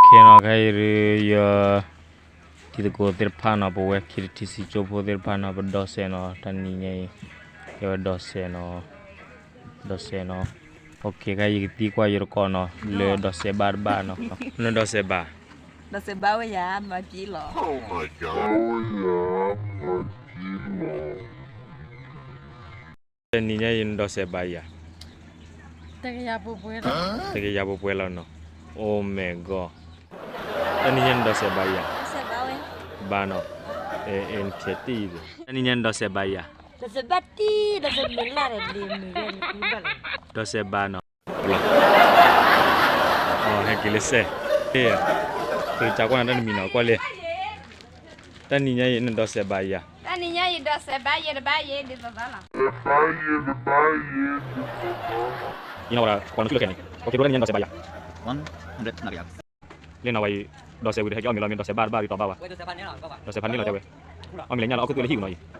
ခဲနီၤ ခဲအံၤဒုး ယ တံၤသကိးသ့ၣ်တဖၣ်နီၤ ပဝဲ ခ့တထံစံကၠိဖိသ့ၣ်တဖၣ်နီၤ ပဒိးစဲးနီၤ တနံၤညါအံၤ ကဲဝဲဒိးစဲးနီၤ ဒိးစဲးနီၤ ခဲအံၤယကသံကွၢ်ယတကိးနီၤ လၢဒိးစဲးဘၣ်တဘၣ်နီၤ နဒိးစဲးဘၣ် ဒိးစဲးဘၣ်ဝဲယၤ မၤကံလီၤ တနံၤညါအံၤနဒိးစဲးဘၣ်ယၤ တကယၤပှဲၤပှဲၤလီၤနီၤ Oh my god တနံၤညါနဒိးစဲးဘၣ်ယၤ ဘၣ်နီၤ အဲ နခဲတံၢ် တနံၤညါနဒိးစဲးဘၣ်ယၤ ဒိးစဲးဘၣ်နီၤ ဟဲက့ၤလၢစဲး သုကကွၢ်နၤတၢ်တမံၤနီၤ ကွၢ်လံ တနံၤညါအံၤနဒိးစဲးဘၣ်ယၤ တနံၤညါအံၤဒိးစဲးဘၣ်ယဲ တဘၣ်ဘၣ်လီၤ ယနဝဲဒၣ် ကွၢ်နစုလၢခဲန့ၣ် ကဲဒိတနံၤညါနဒိးစဲးဘၣ်ယၤ လၢနဝဲအံၤ ဒိးစဲးဝံၤဒီးဟဲက့ၤအီၣ်မ့ၤလီၤ မ့ၢ်ဒိးစဲးဘၣ်တဘၣ်ဒ်သိးဘၣ်ဝဲ ဒိးစဲးဖးန့ၢ်လီၤတဲဝဲ အီၣ်မ့ၤလၢညၣ်လီၤ အီၣ်ခိၣ်သူလၢဟံၣ်ပူၤနီၤအံၤ